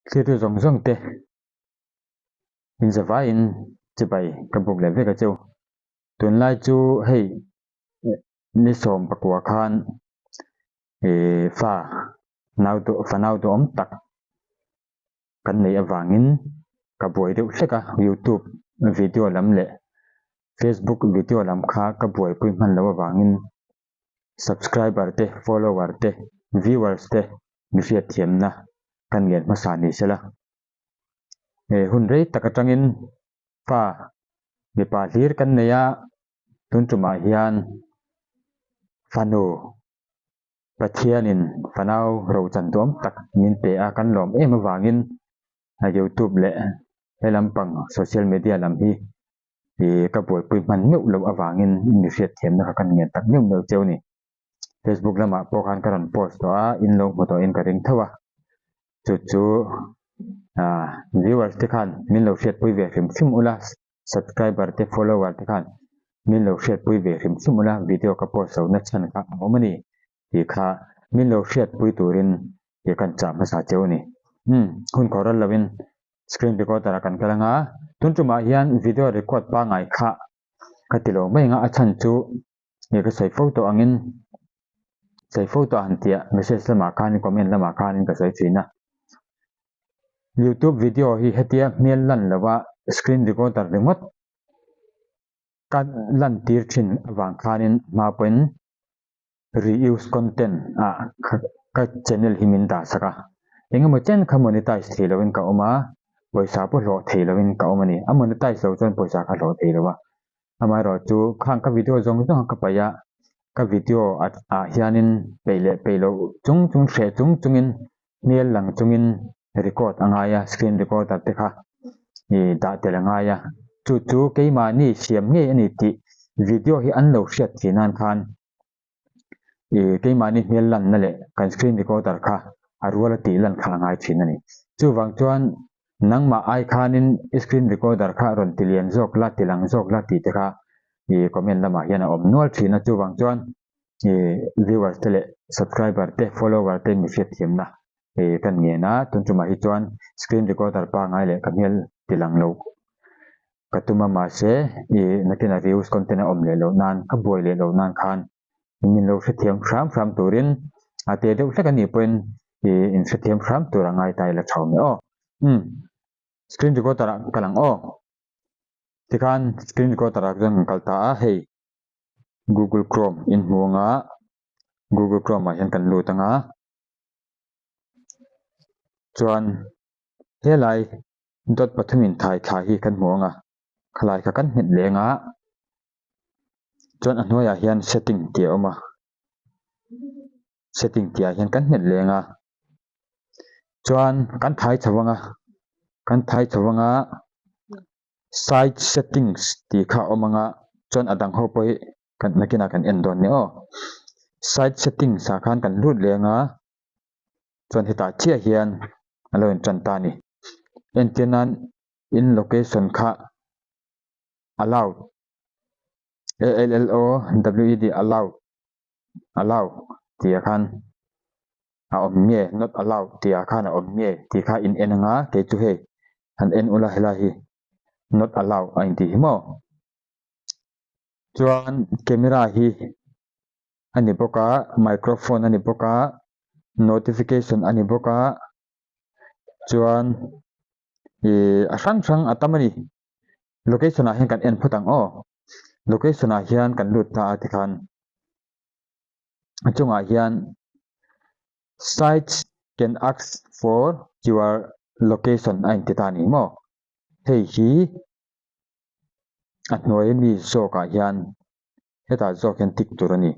Thlir zawng zawng te in zavaiin chibai ka buk leh vek a cheu. Tunlai chu hei ni 19 khan ih fa nau duh fa nau duhawm tak kan neih avangin ka buai deuh hlek a youtube video lam leh facebook video lam kha ka buaipui hman loh avangin subscriber te follower te viewers te mi hriatthiamna kan ngen hmasa ni sela he hun rei tak atangin fa mipa hlir kan nei a tun tumah hian fanu Pathianin fanau rochan duam tak min pe a kan lawm em avangin youtube leh he lampang social media lam hi ih ka buaipui hman meuh loh avangin mi hriatthiamna kha kan ngen tak meuh meuh cheu a ni. Facebook lamah pawh khan ka rawn post tawh a, in lo hmu tawhin ka ring tho a, chu chu ah viewers te khan min lo hriatpui ve hrim hrim ula, subscriber te follower te khan min lo hriatpui ve hrim hrim ula, video ka post lo na chhan kha a awm a ni tih kha min lo hriatpui turin ih kan chah hmasa cheu a ni. Umm hun khawh ral lovin screen recorder ah kan kal anga, tun tumah hian video record pangngai kha ka ti lo mai anga a chhan chu Nge ka sawi fo tawh angin sawi fo tawh ang tiah message lamah khanin comment lamah khanin ka sawi thin a. Youtube video hi hetia hmel lan lova screen recorder ringawt ka lan tir thin avang khanin hma pawhin reuse content ah ka channel hi min dah sak a. Engemaw chen kha monetize thei lovin ka awm a, pawisa pawh hlawh thei lovin ka awm a ni. A monetize lo chuan pawisa kha hlawh thei lo a. Amaherawhchu khang ka video zawng zawng ka paih a, ka video ah hianin peih leh peih loh chung chung hreh chung chungin hmel lang chungin record a ngai a, screen recorder te kha ih dah tel a ngai a, chu chu keimahni siam ngei a ni tih video hi an lo hriat thih nan khan ih keimahni hmel lanna leh kan screen recorder kha a rual a tih lan kha a ngai thin a ni. Chuvang chuan nangmah ai khanin i screen recorder kha rawn ti lian zawk la ti lang zawk la tih te kha ih comment lamah hian a awm nual thin a chuvang chuan ih viewers te leh subscriber te follower te mi hriatthiamna ih kan ngen a tun tumah hi chuan screen recorder pangngai leh ka hmel ti lang lo Ka tum a mahse ih nakinah views content a awm leh loh nan ka buai leh loh nan khan min lo hrethiam hram hram turin a te deuh hlek a nih pawhin ih in hrethiam hram tur a ngai ta ila tha awm e aw. Umm screen recorder ah ka lang aw. Tikhan screen recorder ah chuan kan kal ta a hei google chrome in hmu anga google chrome ah hian kan lut anga chuan helai Dawt pathumin thai thla hi kan hmu ang a, khalai kha kan nghet leng a, chuan a hnuaiah hian setting tih a awm a, setting tih ah hian kan nghet leng a, chuan kan thai chho ang a, kan thai chho ang a, site settings tih kha a awm ang a, chuan a dang ho pawh hi kan nakinah kan en dawn nia aw, site settings ah khan kan lut leng a. Chuan hetah chiah hian a lo intan ta a ni. Entir nan in location kha allowed A L L O W E D allowed allow tih ah khan a awm nge not allowed tih ah khan a awm nge tih kha in en anga kei chu hei han en ula helai hi not allowed a intih hi maw. Chuan camera hi. a ni bawk a microphone a ni bawk a notification a ni bawk a chuan ih a hrang hrang a tam a ni location ah hian kan en phawt ang aw location ah hian kan lut ta a tikhan a chungah hian sites can ask for your location a inti ta a ni maw hei hi a hnuai ami zawkah hian. Hetah zawk hian tick tur a ni.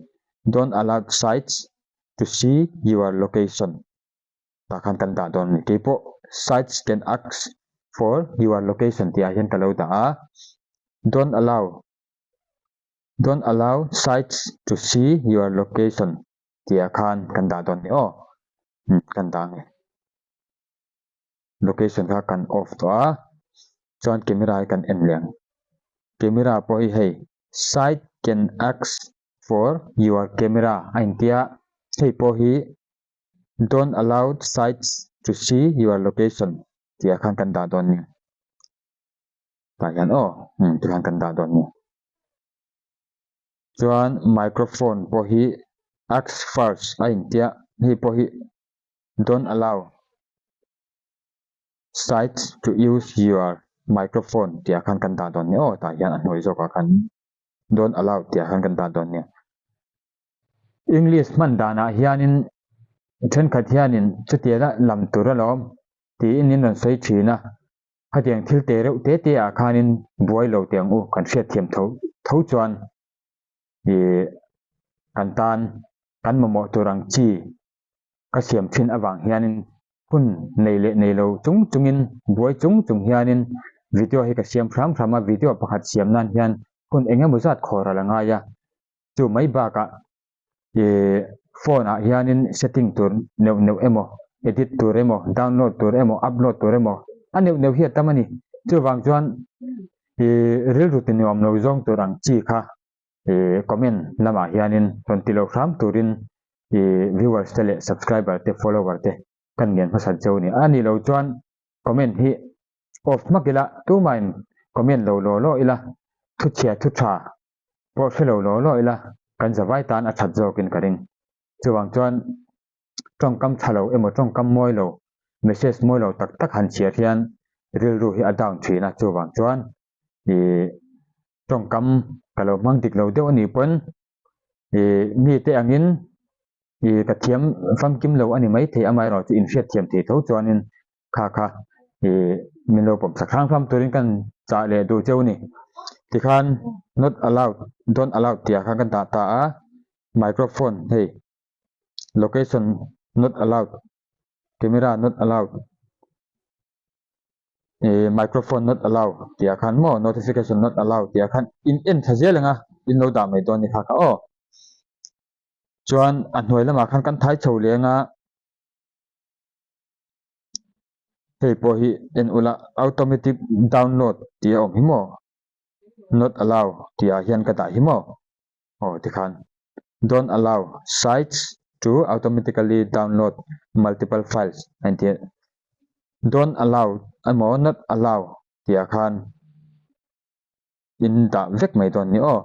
Don't allow sites to see your location tah khan kan dah dawn a ni. Keipawh sites can ask for your location tih ah hian ka lo dah a. Don't allow Don't allow sites to see your location tih ah khan kan dah dawn a ni aw. Umm kan dah ang e. Location kha kan off tawh a chuan camera hi kan en leh ang camera pawh hi hei side can ask for your camera a intia hei pawh hi don't allow sites. to see your location tih ah khan kan dah dawn nia. Tah hian aw umm tikhan kan dah dawn nia. Chuan microphone pawh hi ask first a intia hei pawh hi don't allow sites to use your microphone tih ah khan kan dah dawn nia aw tah hian a hnuai zawk ah khan don't allow tih ah khan kan dah dawn nia. English hman danah hianin thenkhat hianin chutianga lam tur alawm tiin in rawn sawi thin a, khatiang thil te reuh te te ah khanin buai lo teh ang u kan hriatthiam tho tho chuan ih kan tan kan mamawh tur ang chi ka siam thin avang hianin hun nei leh nei lo chung chungin buai chung chung hianin video hi ka siam hram hram a, video pakhat siam nan hian hun eng emaw zat khawr a la ngai a. Chu mai bakah ih phone ah hianin setting tur neuh neuh emaw edit tur emaw download tur emaw upload tur emaw a neuh neuh hi a tam a ni. Chuvang chuan ih rilru ti nuam lo zawng tur ang chi kha ih comment lamah hianin rawn ti lo hram turin ih viewers te leh subscriber te follower te kan ngen hmasa cheu a ni. A nih loh chuan comment hi off hmak ila tumahin comment lo law law ila thuchhia thu tha pawh hre lo law law ila kan zavai tan a that zawkin ka ring. Chuvang chuan tawngkam tha lo emaw tawngkam mawi lo, message mawi lo tak tak han chhiar hian rilru hi a down thin a, chuvang chuan ih tawngkam ka lo hmang dik lo deuh a nih pawn ih mite angin ih ka thiam famkim lo a ni maithei amaherawhchu chu inhriatthiam thei tho chuanin kha kha ih min lo pawm sak hrang hrang turin kan chah leh duh cheu a ni. Tikhan not allowed don't allowed tih ah khan kan dah ta a microphone hei location not allowed camera not allowed ih microphone not allowed tih ah khan maw notification not allowed tih ah khan in en thla zel ang a in lo dah mai dawn a ni kha kha aw. Chuan a hnuai lamah khan kan thai chho leng a. Hei pawh hi en ula automatic download tih a awm hi maw not allow tih ah hian ka dah hi maw aw tikhan don't allow sites to automatically download multiple files a inti a don't allow emaw not allow tih ah khan in dah vek mai dawn a ni aw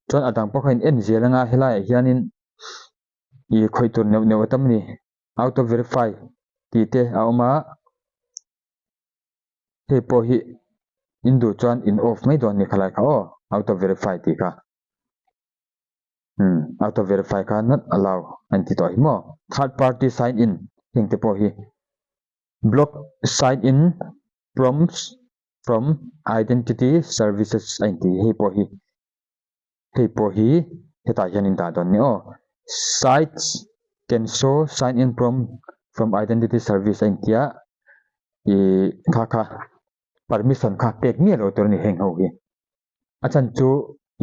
chuan a dang pawh kha in en zel anga helai ah hianin ih khawih tur neuh neuh a tam a ni. Auto verify tih te a awm a, hei pawh hi in duh chuan in off mai dawn a ni khalai kha aw auto verify tih kha umm auto verify kha not allow a inti tawh hi maw third party sign in heng te pawh hi block sign in prompts from identity services a inti hei pawh hi. Hei pawh hi hetah hian in dah dawn ni aw. Sites can show sign in prompt from identity service a intia ih kha kha permission kha pek miah lo tur a ni heng ho hi. A chhan chu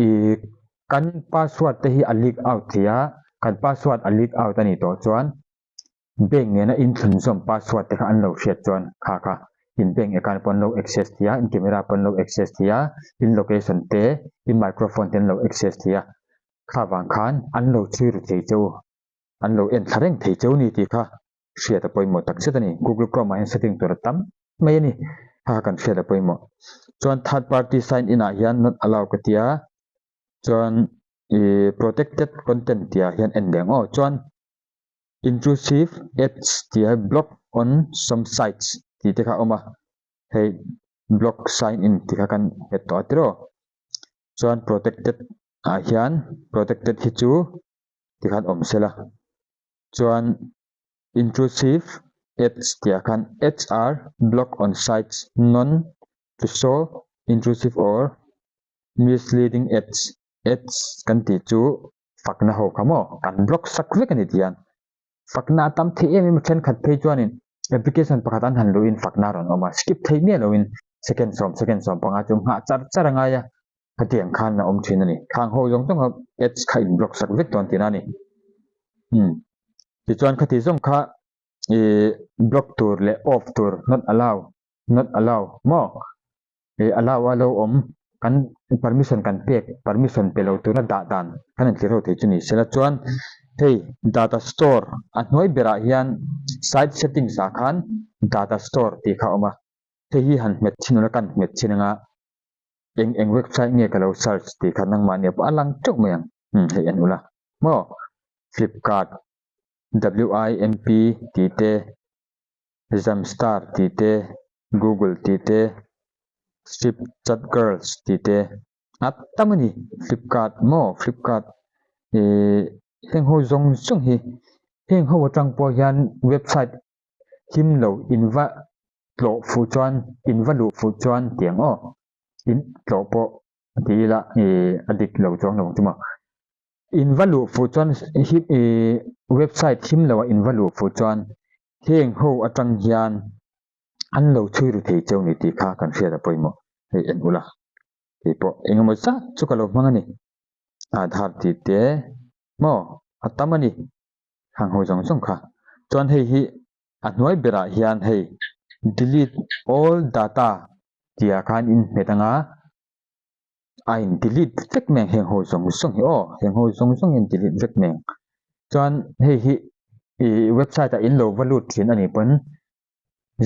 ih kan password te hi a leak out thei a, kan password a leak out a nih tawh chuan Bank nena inthlunzawm password te kha an lo hriat chuan kha kha in bank account pawh an lo access thei a, in camera pawh an lo access thei a, in location te, in microphone te an lo access thei a, kha vang khan an lo chhui ru thei che u, an lo en thla reng thei che u ni tih kha hriat a pawimawh tak zet a ni. Google Chrome ah hian setting tur a tam mai a ni, kha kha kan hriat a pawimawh. Chuan third party sign in ah hian not allow ka ti a, chuan ih protected content tih ah hian en leh ang aw, chuan Intrusive ads tih hi block on some sites tih te kha a awm a, hei block sign in tih kha kan hmet tawh a tiraw. Chuan protected ah hian protected hi chu tikhan awm sela, chuan intrusive ads tih ah khan ads are block on sites known to show intrusive or misleading ads, ads kan tih chu fakna ho kha maw kan block sak vek a ni tiang fakna a tam theih em em a thenkhat phei chuanin application pakhat an han luhin fakna a rawn awm a skip theih miah loin second sawm second sawm panga chu nghah char char a ngai a hetiang khan a awm thin a ni khang ho zawng zawng kha ads kha in block sak vek dawn tihna a ni umm tichuan khati zawng kha ih block tur leh off tur not allow not allow maw. Ih allow a lo awm kan permission kan pek permission pe lo tura dah dan kan han tlir ho thei chu ni sela chuan Hei data store a hnuai berah hian site settings ah khan data store tih kha a awm a, hei hi han hmet chhin ula kan hmet chhin anga eng eng website nge ka lo search tih kha nangmahni pawh a lang teuh mai ang, umm hei en ula maw Flipkart WIMP tih te Zamstar tih te Google tih te Flipchat Girls tih te a tam a ni Flipkart maw Flipkart ihh heng ho zawng zawng hi heng ho atang pawh hian website him lo in va tlawh fuh chuan in va luh fuh chuan tiang aw in tlawh pawh ti ila ihh a dik lo chuang lo ang chu maw in va luh fuh chuan ihh website him lo ah in va luh fuh chuan heng ho atang hian an lo chhui ru thei cheu ni tih kha kan hriat a pawimawh hei en ula tih pawh eng emaw zat chu ka lo hmang a ni Aadhaar tih te maw a tam a ni hang ho zawng zawng kha chuan hei hi a hnuai berah hian hei delete all data tih ah khan in hmet anga a in delete vek mai ang heng ho zawng zawng hi aw heng ho zawng zawng hi an delete vek mai ang chuan hei hi ih website ah in lo va lut thin a nih pawn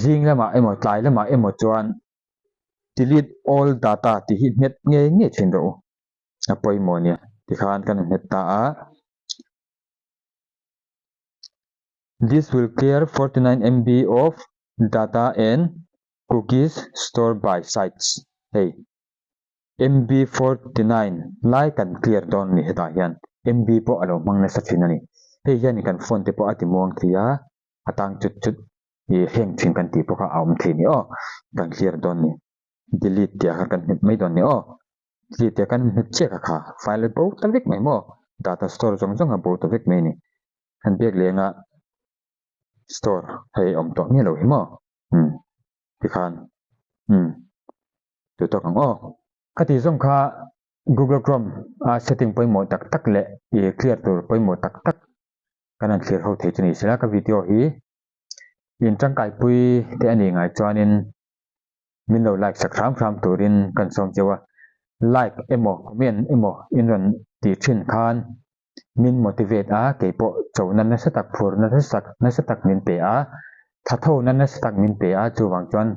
zing lamah emaw tlai lamah emaw chuan delete all data tih hi hmet ngei ngei thin rawh u a pawimawh nia tikhan kan hmet ta a. This will clear 49 MB of data and cookies stored by sites hei MB 49 lai kan clear dawn a ni hetah hian MB pawh a lo hmang nasa thin a ni hei hian kan phone te pawh a ti muang thei a a tang chut chut ih heng thin kan tih pawh kha a awm thei ni aw kan clear dawn ni delete tih ah khan kan hmet mai dawn ni aw delete tih ah kan hmet chiah kha kha file a bo ta vek mai maw data store zawng zawng a bo ta vek mai a ni kan biak leng a store hei awm tawh miah lo hi maw umm tikhan umm chu tawk ang aw ka tih zawng kha Google Chrome a setting pawimawh tak tak leh ih clear tur pawimawh tak tak kan han thlir ho thei chu ni sela ka video hi in tangkaipui te a nih ngai chuanin min lo like sak hram hram turin kan sawm cheu a like emaw comment emaw in rawn tih thin khan min motivate a keipawh chona nasa tak phurna nasa tak nasa tak min pe a thathona nasa tak min pe a chuvang chuan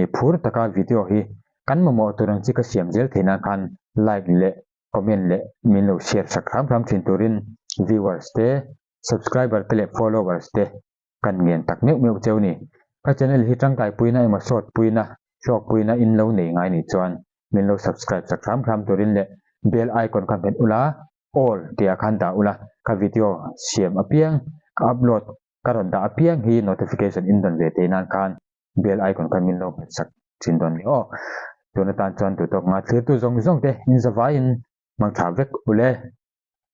ih phur taka video hi kan mamawh tur ang chi ka siam zel theih nan khan like leh comment leh min lo share sak hram hram thin turin viewers te subscriber te leh followers te kan ngen tak meuh meuh cheu ni. Ka channel hi tangkai puina emaw short puina, hlawk puina in lo nei ngai nih chuan min lo subscribe sak hram hram turin leh bell icon kha hmet ula all tih ah khan dah ula ka video siam apiang ka upload ka rawn dah apiang hi notification in rawn ve thei nan khan bell icon kha min lo hmet sak thin dawn ni aw. Tun atan chuan duhtawk nga thlirtu zawng zawng te in zavaiin hmangtha vek ule.